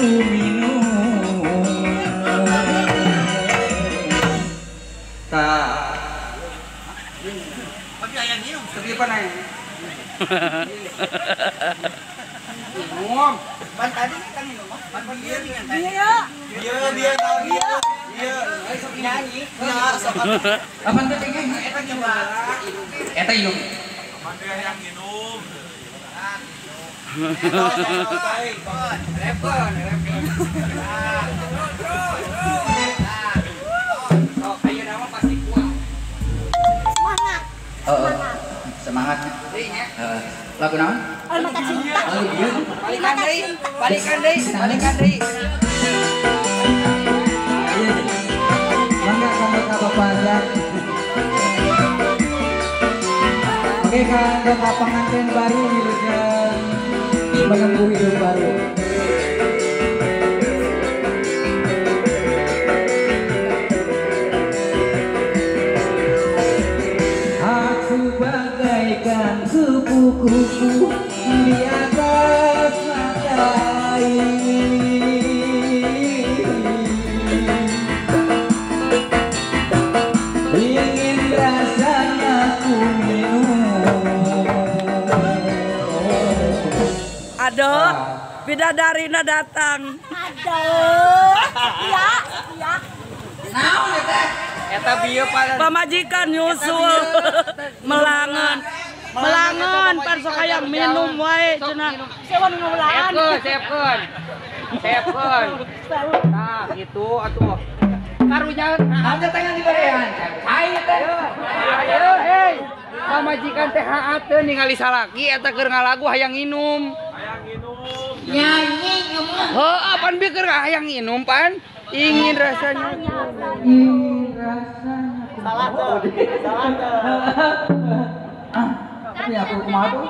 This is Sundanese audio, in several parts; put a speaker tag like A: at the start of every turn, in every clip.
A: ku minum. Tah.
B: Minum. Ban tadi kan minum. Ban dia
C: Iya.
B: Dia dia dia. Dia sok nyanyi.
A: Apaan teh nyanyi?
B: Eta coba.
A: Eta minum.
D: Apaan teh yang minum?
B: Repon, repon. Oh, ayo nama pasti kuat.
C: Semangat.
A: Semangat. Semangat. Lagu naon?
C: Mata cinta.
B: Balikan deui, balikan deui, balikan deui.
A: Mangga kanggo ka Bapak Azhar. Oke, kanggo ka pengantin baru wilujeng menempuh hidup baru. Aku bagaikan kupu-kupu di atas mata air. Ingin rasanya ku minum.
E: Aduh, bidadarina datang.
C: Aduh, iya, iya.
B: Naon teh? Eta bieu
E: pamajikan nyusul melangan. Melangan pan sok hayang minum wae cenah.
C: Sewa nu melangan.
B: Sepkeun, sepkeun. Tah, kitu atuh. Karunya
A: ada tangan dibarean.
B: Cai teh. Ayo hei. Pamajikan teh haat teu ningali salaki eta keur ngalagu hayang nginum.
D: Hayang nginum.
B: Nyanyi mah. Heuh, pan bieu keur hayang nginum pan. Ingin rasanya.
A: Ingin rasanya.
F: Salah tuh. Salah tuh.
A: Ini aku kumaha tuh?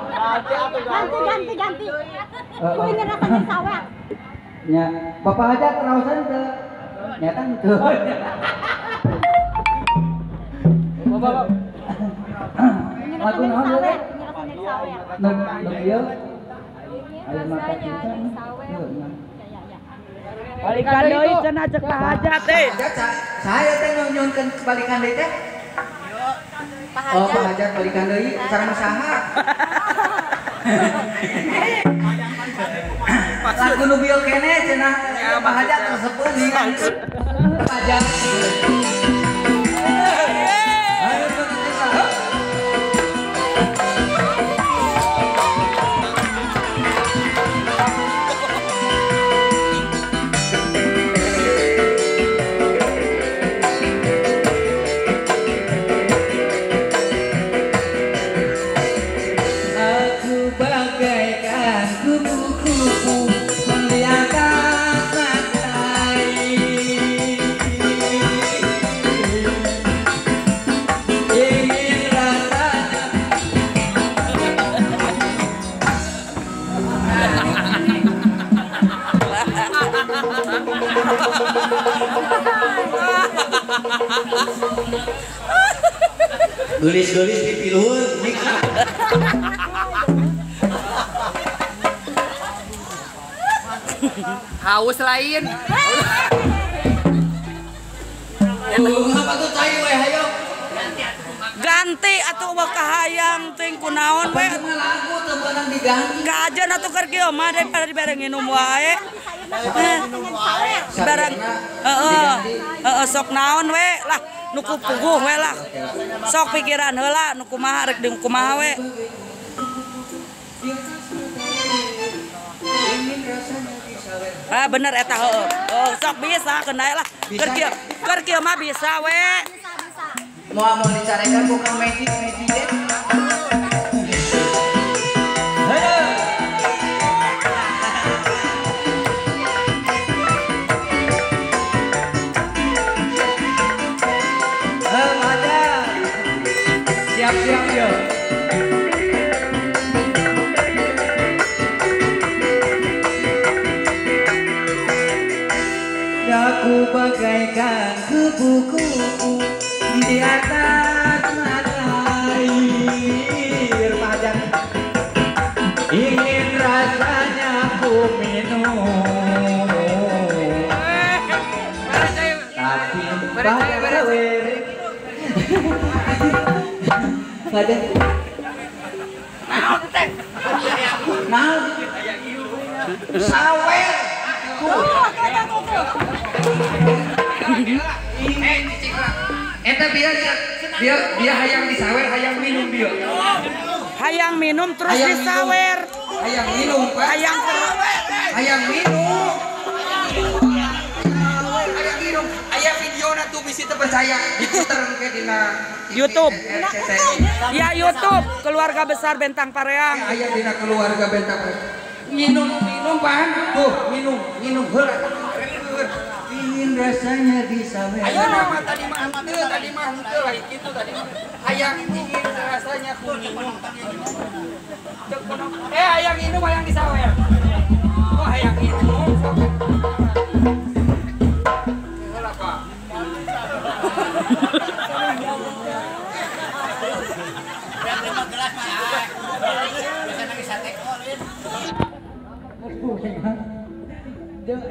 C: Ganti ganti ganti. Ku ingin rasanya sawer.
A: Nya, Bapak aja terausan teu. Nyata henteu.
B: Bapak.
A: Lagu naon teh? Nu ieu. Ayo mata cinta.
E: Balikan deui cenah cek Pak Hajat teh.
A: Saya teh nyuhunkeun balikan deui teh. Oh, Pak Hajat balikan deui sareng saha? Lagu nu bieu kene cenah Pak Hajat resepeun Pak Hajat.
G: Gelis-gelis dipiluhur.
B: Haus lain.
A: Apa tuh cai we hayo.
E: Ganti atuh wa kahayang teuing kunaon we.
A: Lagu teu meunang diganti.
E: Kajen atuh keur kieu mah daripada dibere nginum wae. Barang heeh. Heeh sok naon we lah nu kupuguh we lah. Sok pikiran heula nu kumaha rek di kumaha we. Ah bener eta heueuh. Oh sok bisa keun lah. Keur kieu mah bisa we.
A: Mau mau dicarekan bukan magic magic ya. Siap-siap yo. Aku bagaikan kupu-kupu di atas mata air panjang. Ingin rasanya ku minum. Ada. Naon teh? Naon? Sawer. Eta dia hayang disawer, hayang minum dia.
E: Hayang minum terus hayang disawer.
A: Minum. Hayang minum, Pak. Hayang hayang minum. Hayang minum. Aya videona tuh bisi teu percaya diputer ke dina
E: YouTube.
A: RCTI.
E: Ya YouTube, Keluarga Besar Bentang Pareang.
A: Aya dina Keluarga Bentang Pareang. Minum, minum, Pak. Tuh, minum, minum heula. Ingin rasanya disawer.
B: Ayo nama tadi mah henteu, tadi mah henteu lain kitu tadi mah. Hayang ingin rasanya ku minum. Hayang minum hayang disawer. Oh, hayang minum. Heula, Pak.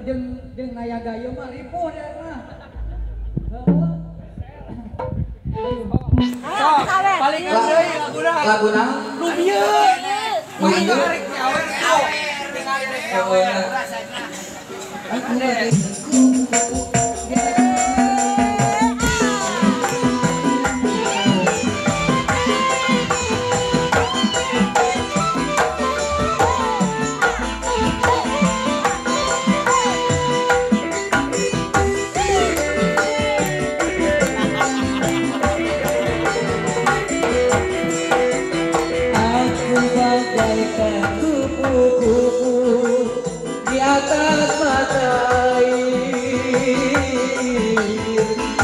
A: Jeung jeung nayaga ieu mah ripuh dia mah. Heeh.
B: Sok, palingan deui laguna.
A: Lagu naon?
B: Nu bieu. Nu bieu rek nyawer tuh. Tingali rek nyawer.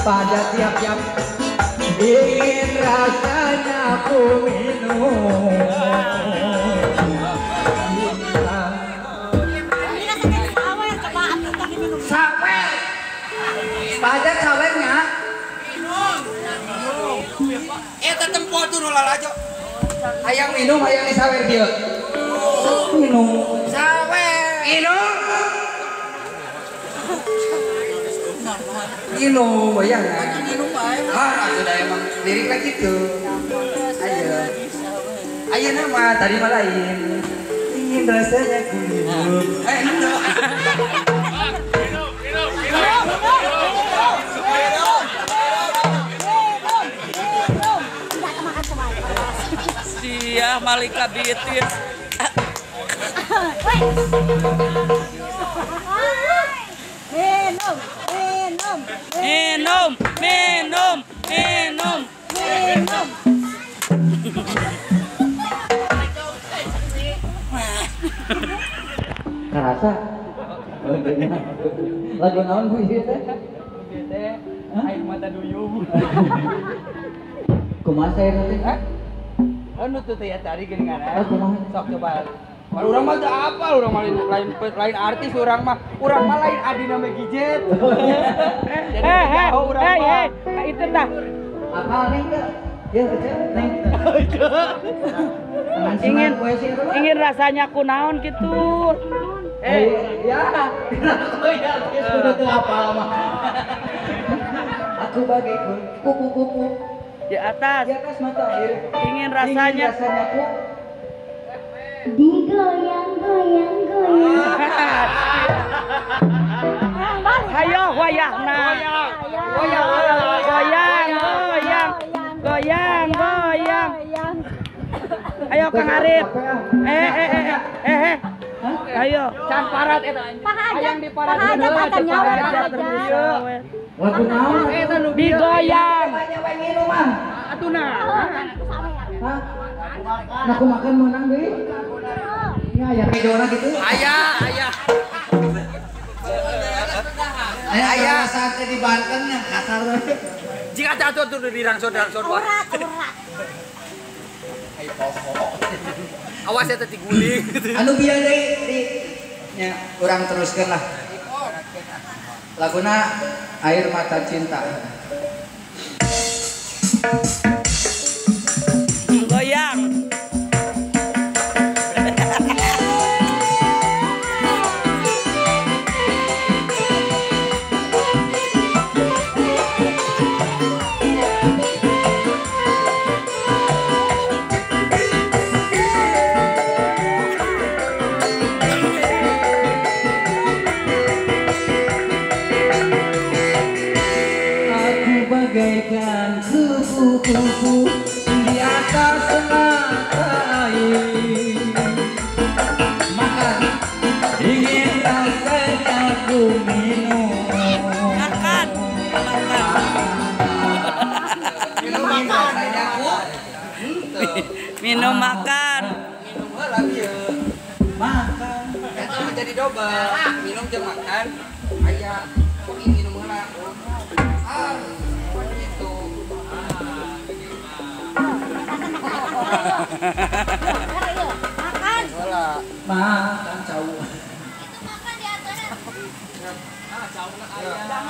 A: Pada tiap-tiap ingin rasanya ku minum. Sawer. Pada sawernya
B: minum. Eta tempo tuh nu lalajo.
A: Hayang minum, hayang disawer dia. Minum.
B: Sawer.
A: Minum. Minum, bayang. Ah, sudah emang liriknya gitu. Ayo, ayo nama tadi mah lain. Ingin rasanya ku minum.
B: Minum, minum, minum, minum.
E: Sia Malika Bitin.
C: Minum, minum,
E: minum, minum, minum,
C: minum.
A: Karasa? Lagu naon bu ieu teh?
B: Teh air mata duyung.
A: Kumaha saya teh?
B: Anu tuh teh ya tadi geuningan.
A: Oh, kumaha?
B: Sok coba. Kalau urang mah teu apal, urang mah lain artis, urang mah lain Adina Meggy Z. Jadi jauh urang mah.
E: Itu tah.
A: Apal nih teh? Ya, neng.
E: Ingin rasanya kunaon gitu.
A: Ya. Ya, sudah teu apal mah. Aku bagai kupu-kupu
E: di atas.
A: Di atas mata air.
E: Ingin rasanya.
A: Ingin rasanya ku
C: digoyang goyang goyang.
E: Hayo goyang nah. Goyang goyang goyang goyang. Ayo Kang Arif. Ayo.
B: Can parat eta. Hayang diparat.
C: Pahajat nyawer.
A: Lagu naon
B: eta nu
E: digoyang.
B: Atuh nah.
A: Hah? Nah, aku makan menang deui. Ya, aya kejora gitu.
B: Aya, aya.
G: Aya sate di Banten yang kasar.
B: Jika atuh tuh di rangsor-rangsor.
C: Urat, urat.
B: Ai poho. Awas eta diguling.
A: Anu bieu deui di nya urang teruskeun lah. Laguna Air Mata Cinta.
E: Goyang.
A: Ku minum.
E: Makan. Makan.
A: Minum makan.
E: Minum makan.
A: Minum heula ieu. Makan. Eta mah jadi dobel. Minum jeung makan. Aya kopi minum heula. Ah, gitu.
C: Makan.
A: Makan cau.
C: Itu makan di atas.
A: Ah, cauna aya.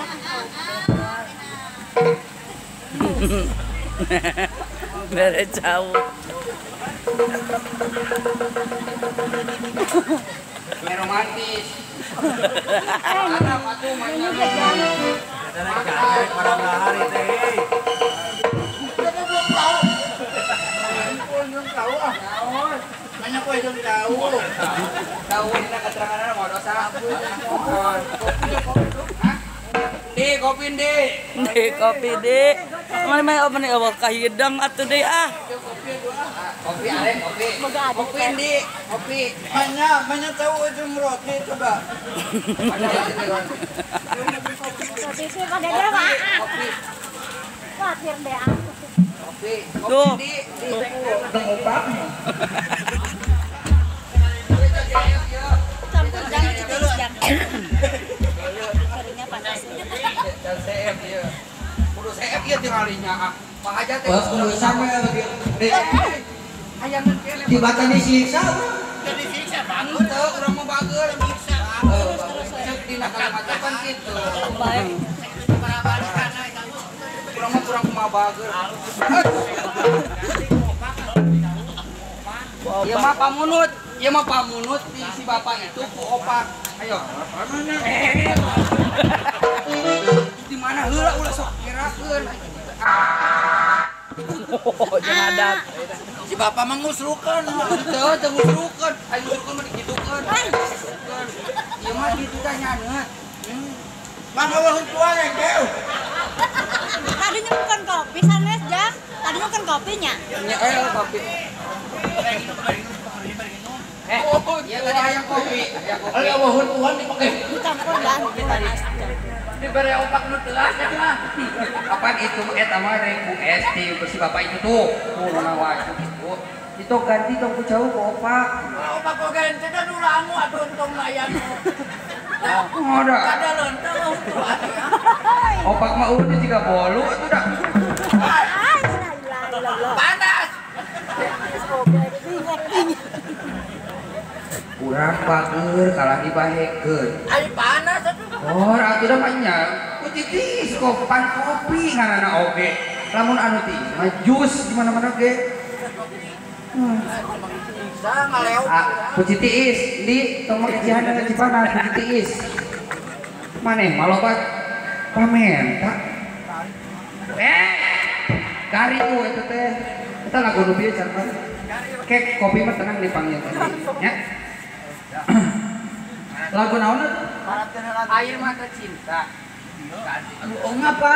E: Bere cau.
A: Romantis. Anak atuh
G: Banyak kue yang tahu.
A: Tahu dina keteranganna mau dosa. Di kopi di.
E: Di kopi di. Mana mana mana awal kahidang atuh deui ah.
A: Kopi arek kopi. Kopi di, kopi.
G: Banyak banyak tahu itu roti coba.
C: Roti sih pada dia mah.
A: Kopi.
C: Khawatir deh aku.
A: Kopi. Kopi di.
G: Opak.
C: Campur jangan terus jangan. Keringnya panas.
A: Dan CF ieu. Kudu CF ieu tingalinya ah. Pak Haja teh
G: kudu sama lagi.
A: Hayangan kene.
G: Dibatan disiksa.
A: Jadi siksa banget teu urang mah bager siksa.
C: Terus
A: cek dina kalimat kan kitu.
E: Baik.
A: Urang mah kurang kumaha bager. Ieu mah pamunut, ieu mah pamunut di si bapak itu ku opak. Ayo. Di mana heula ulah sok ngerakeun.
E: Oh, jangan ada.
G: Si bapak mah ngusrukeun.
A: Teu, teu ngusrukeun. Ayo ngusrukeun mah dikitukeun. Ieu mah kitu tah nyaneut.
G: Mangga eueuh tuang engkeu.
C: Tadinya bukan kopi sanes, Jang. Tadinya bukan kopinya.
A: Nya kopi. Oh, iya tadi ayam kopi.
G: Ayo eueuh tuang dipake.
C: Dicampur dan
A: kopi tadi. Dibere opak nu teuas ya mah. Apaan itu eta mah request ti si bapak itu tuh. Tuh nu wajib itu. Itu ganti tong ku jauh ku opak.
G: Opak kok ganti kan ulangu atuh untung aya nu.
A: Oh, ada.
G: Kada leunteuh
A: Opak mah urutnya juga bolu atuh dah.
G: Panas.
A: Kurang bager kalah dibahekeun.
G: Ai panas atuh.
A: Oh, atuh da mah nya. Ku titis kopan kopi ngaranna oge. Lamun anu tiis mah jus di mana-mana ge.
G: Bisa ngaleok.
A: Ah, ku tiis di tong make cihana Cipanas ku tiis. Maneh mah loba pamenta. Kari tuh itu teh. Eta lagu nu bieu can. Kek kopi mah tenang dipanggil tadi nya. Lagu naon atuh? Air mata cinta.
G: Oh ngapa?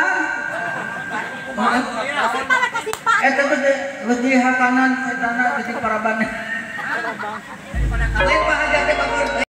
G: Eta teh leuwih hakanan etana di paraban. Lain mah aja teh bagus.